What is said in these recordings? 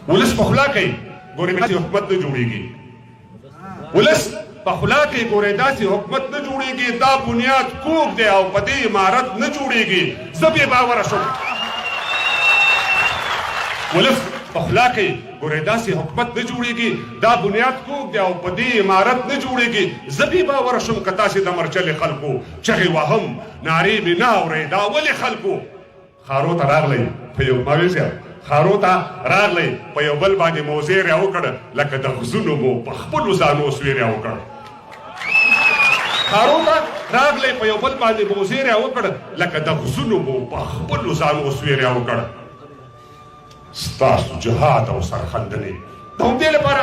ولس په خوله کوي ګورې داسې حکومت نه جوړېږي. ولس په خوله کوي ګورې داسې حکومت نه جوړېږي. دا بنیاد کوږ دی او په دې عمارت نه جوړېږي. زه بې باوره شوم. ولس په خوله کوي ګورې داسې حکومت نه جوړېږي. دا بنیاد کوږ دی او په دې عمارت نه جوړېږي. زه بې باوره شوم که تاسې د مرچلې خلکو چغې وهم نارې مې نه اورئ دا ولې خلکو ښارو ته راغلئ په یو ماویزه صاحب ښارو ته راغلئ په یو بل باندې مو زیری وکړ لکه د غزونو مو په خپلو ځانو سویری وکړ. ښارو ته راغلئ په یو بل باندې مو زیری وکړ لکه د غزونو مو په خپلو ځانو سویری وکړ. ستاسو جهاد او سرښندنې د همدې لپاره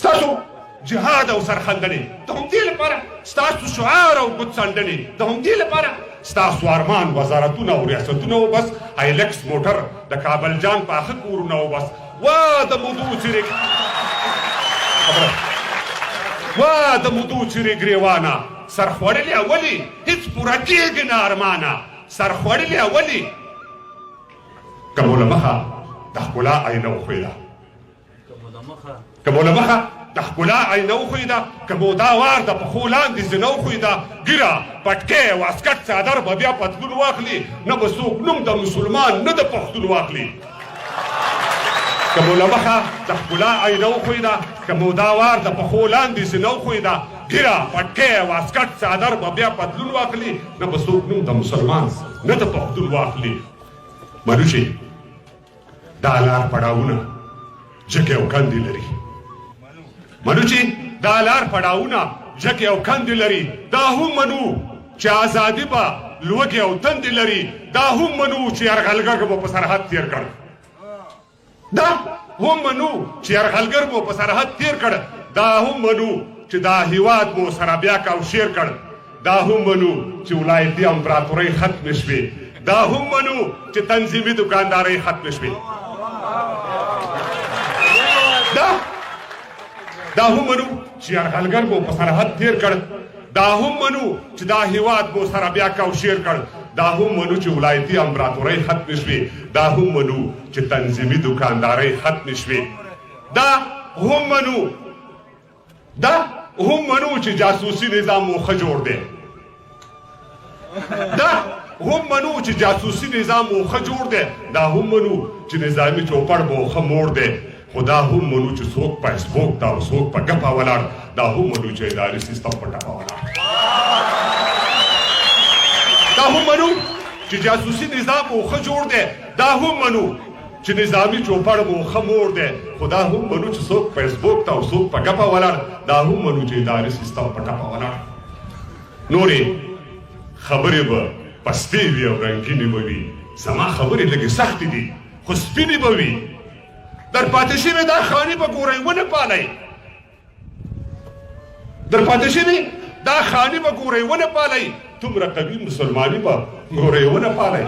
ستاسو جهاد او سرخندنې د همدې لپاره ستاسو شعار او ګوتڅنډنې د همدې لپاره ستاسو ارمان وزارتونه او ریاستونه او بس هایلکس موټر د کابل جان پاخه کورونه او بس وا د مودو څیرې خبره وا د مودو څیرې ګریوانه سرخوړلې ولې هیڅ پوره کېږي نه ارمانه سرخوړلې ولې که مو له مخه د ښکلا آینه وښویده که مو له مخه د ښکلا آینه وښویده، که مو دا وار د پښو لاندې زینه وښویده، ږیره، پټکی، واسکټ، څادر به بیا پتلون واخلي، نه به څوک نوم د مسلمان نه د پښتون واخلي. که مو له مخه د ښکلا آینه وښویده، که مو دا وار د پښو لاندې زینه وښویده، ږیره، پټکی، واسکټ، څادر به بیا پتلون واخلي، نه به څوک نوم د مسلمان نه د پښتون واخلي. منو چې دا لار پړاوونه جګې او کندې لري. منو چې دا لار پړاوونه جګې او کندې لري. دا هم منو چې ازادي به لوږې او تندې لري. دا هم منو چې یرغلګر مو په سرحد تیر کړ. دا هم منو چې یرغلګر مو په سرحد تیر کړ. دا هم منو چې دا هیواد مو سره بیا کاوشیر کړ. دا هم منو چې ولایتي امپراتورۍ ختمې شوې. دا هم منو چې تنظیمي دکاندارۍ ختمې شوې. دا دا هم منو چې یرغلګر مو په سرحد تیر کړ. دا هم منو چې دا هیواد مو سره بیا کوشیر کړ. دا هم منو چې ولایتي امپراتورۍ ختمې شوې. دا هم منو چې تنظیمي دکاندارۍ ختمې شوې. دا هم منو دا هم منو چې جاسوسي نظام مو ښه جوړ دی. دا هم منو چې جاسوسي نظام مو ښه جوړ دی. دا هم منو چې نظامي چوپړ مو ښه موړ دی. خو دا هم منو چې څوک په فیسبوک ته او څوک په ګپه ولاړ. دا هم منو چې اداري سیستم په ټپه ولاړ. دا هم منو چې جاسوسي نظام مو ښه جوړ دی. دا هم منو چې نظامي چوپړ مو ښه موړ دی. خو دا هم منو چې څوک فیسبوک ته او څوک په ګپه ولاړ. دا هم منو چې اداري سیستم په ټپه ولاړ. نورې خبرې به پستې وي او رنګینې به وي. زما خبرې لږې سختې دي خو سپینې به وي. در پاتې شوې دا خاني به ګورئ ونه پالئ. در پاتې شوې دا خاني به ګورئ ونه پالئ. دومره قوي مسلماني به ګورئ ونه پالئ.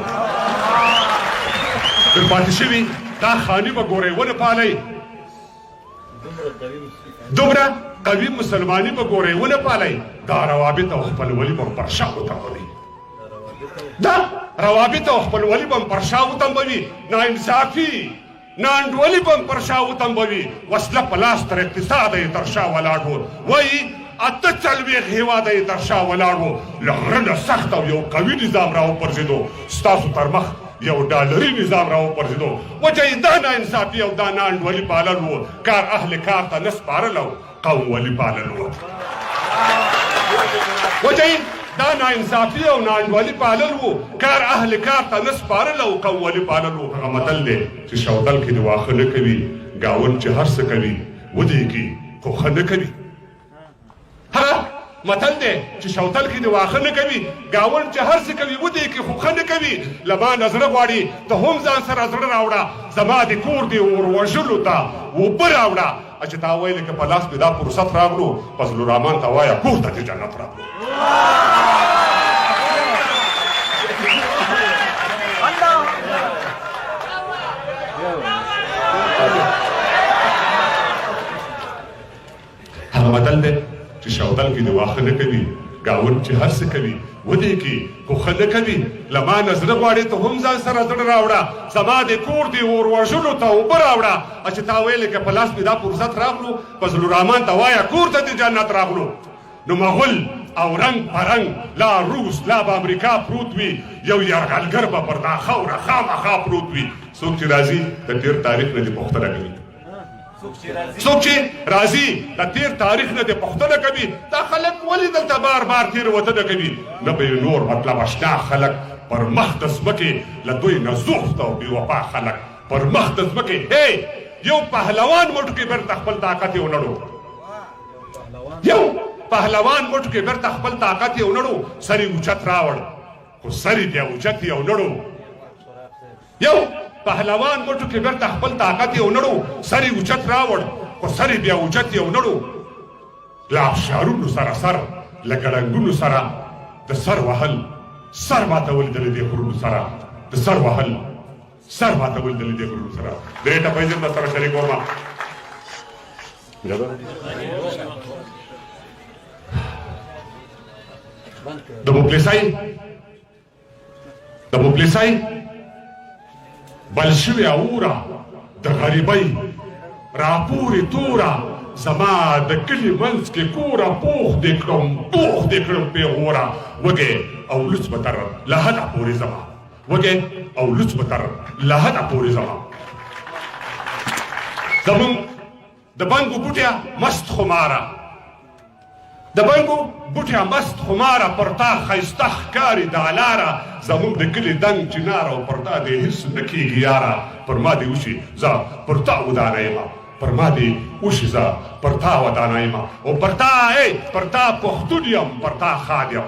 در پاتې شوې دا خاني به ګورئ ونه پالئ. دومره قوي مسلماني به ګورئ ونه پالئ. دا روابط او خپلولي به پر شا وتمبوي. دا روابط او خپلولي به پر شا وتمبوي. ناانصافي ناانډولي به پر شا وتمبوي. وسله په لاس تر اقتصاده یې تر شا ولاړ وو. وایي 48 هېواده یې تر شا ولاړ وو. له غره نه سخت او یو قوي نظام راوپرځېدو. ستاسو تر مخ یو ډالري نظام راوپرځېدو. وجه یې دا ناانصافي او دا ناانډولي پالل وو. کار اهل کار ته نه سپارل او قوم ولي پالل وو. وجه یې دا ناانصافي او ناانډولي پالل وو. کار اهل کار ته نه سپارل او قوم ولي پالل وو. هغه متل دی چې شوتل کې دې واښه نه کوي، ګاونډ چې هر څه کوي ودې کړي خو ښه نه کوي. هغه متل دی چې شوتل کې دې واښه نه کوي، ګاونډ چې هر څه کوي ودې کړي خو ښه نه کوي. له ما نه زړه غواړي ته هم ځان سره زړه راوړه، زما دې کور دې اور وژلو ته اوبه راوړه. چې تا ویل که په لاس مې دا فرصت راغلو، فضل الرحمن ته وایه کور ته دې جنت راغلو. هغه متل دی چې شوتل کې دې واښه نه کوي، ګاونډ چې هر څه کوي ودې کې خو ښه نه کوي. له ما نه زړه غواړې ته هم ځان سره زړه راوړه، زما د کور دې اور وژلو ته اوبه راوړه. چې تا ویلې که په لاس مې دا فرصت راغلو، فضل الرحمن ته وایه کور ته دې جنت راغلو. نو مغول او رنګ په رنګ لا روس لا به امریکا پروت وي، یو یرغلګر به پر دا خاوره خامخا پروت وي. څوک چې راځي د تېر تاریخ نه دې پوښتنه کوي، څوک چې راځي د تېر تاریخ نه دې پوښتنه کوي، دا خلک ولې دلته بار بار تېروتنه کوي؟ نه به یې نور مطلب اشنا خلک پر مخ د ځمکې له دوی نه زوخت او بې وفا خلک پر مخ د ځمکې. هی یو پهلوان مټو کې بېرته خپل طاقت یې ونړو، یو پهلوان مټو کې بېرته خپل طاقت یې ونړو، سر یې اوچت راوړ خو سر یې بیا اوچت یې ونړو. یو پهلوان مټو کې بیرته خپل طاقت یې ونړو، سر یې اوچت راوړ خو سر یې بیا اوچت یې ونړو. له افشارونو سره سر، له ګړنګونو سره د سر وهل، سر ماتول د دې غرونو سره د سر وهل، سر ماتول د دې غرونو سره. درې ټپې زه سره شریکوم. د مفلسۍ د مفلسۍ بل شوې اوره د غریبۍ راپورې توره، زما د کلي منځ کې کوره، پوخ دې کړم پوخ دې کړم پیغوره. وږی او لوڅ به تر لحده پورې زما، وږی او لوڅ به تر لحده پورې زما. زمونږ د بنګو بوټیا مست خماره، د بنګو بوټیا مست خماره، پر تا ښایسته ښکاري دا لاره. زموږ د کلي دنګ چنار او پر تا دې هیڅ نه کېږي یاره. پر ما دې وشي زه پر تا ودانه یم، پر ما دې وشي زه پر تا ودانه یم، او پر تا ای پر تا پښتون یم، پر تا ښاد یم،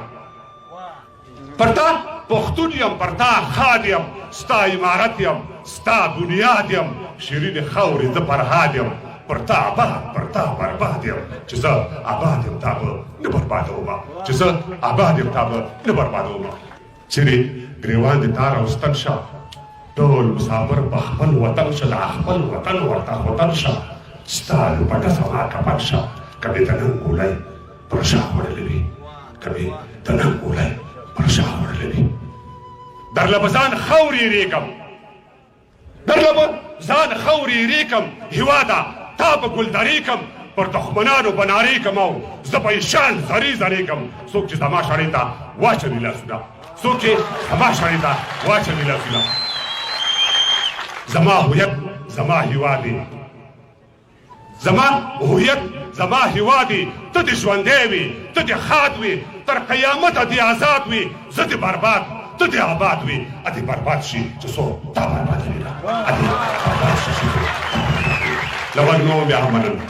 پر تا پښتون یم، پر تا ښاد یم، ستا امارت یم، ستا بنیاد یم، شیرینې خاورې زه فرهاد یم، پر تا آباد پر تا برباد یم، چې زه آباد یم تا به نه بربادوم، چې زه آباد یم تا به نه بربادوم. چیرې ګریوان دې تار او ستن شه، ټول مسافر په خپل وطن شه، دا خپل وطن ورته خوتن شه، ستا لوپټه زما کفن شه، که مې د ننګ ګولۍ پر شا خوړلې وي، که مې د ننګ ګولۍ پر شا خوړلې وي. درله به ځان خاورې ریږم، درله به ځان خاورې ریږم، هیواده تا به ګلدرې کم، پر دښمنانو به نارې کم، او زه به یې شان ذرې ذرې کم. څوک چې زما شړې ته واچوي لاسونه، څوک چې زما شړې ته واچوي لاسونه. زما هویت زما هیواد دی، زما هویت زما هیواد دی، ته دې ژوندی وي، ته دې ښاد وي، تر قیامته دې آزاد وي، زه دې برباد ته دې آباد وي. ادې برباد شي چې څوک تا بربادوي نه، ادې برباد شي چې څوک. له غوږ نو بیا هم مننه.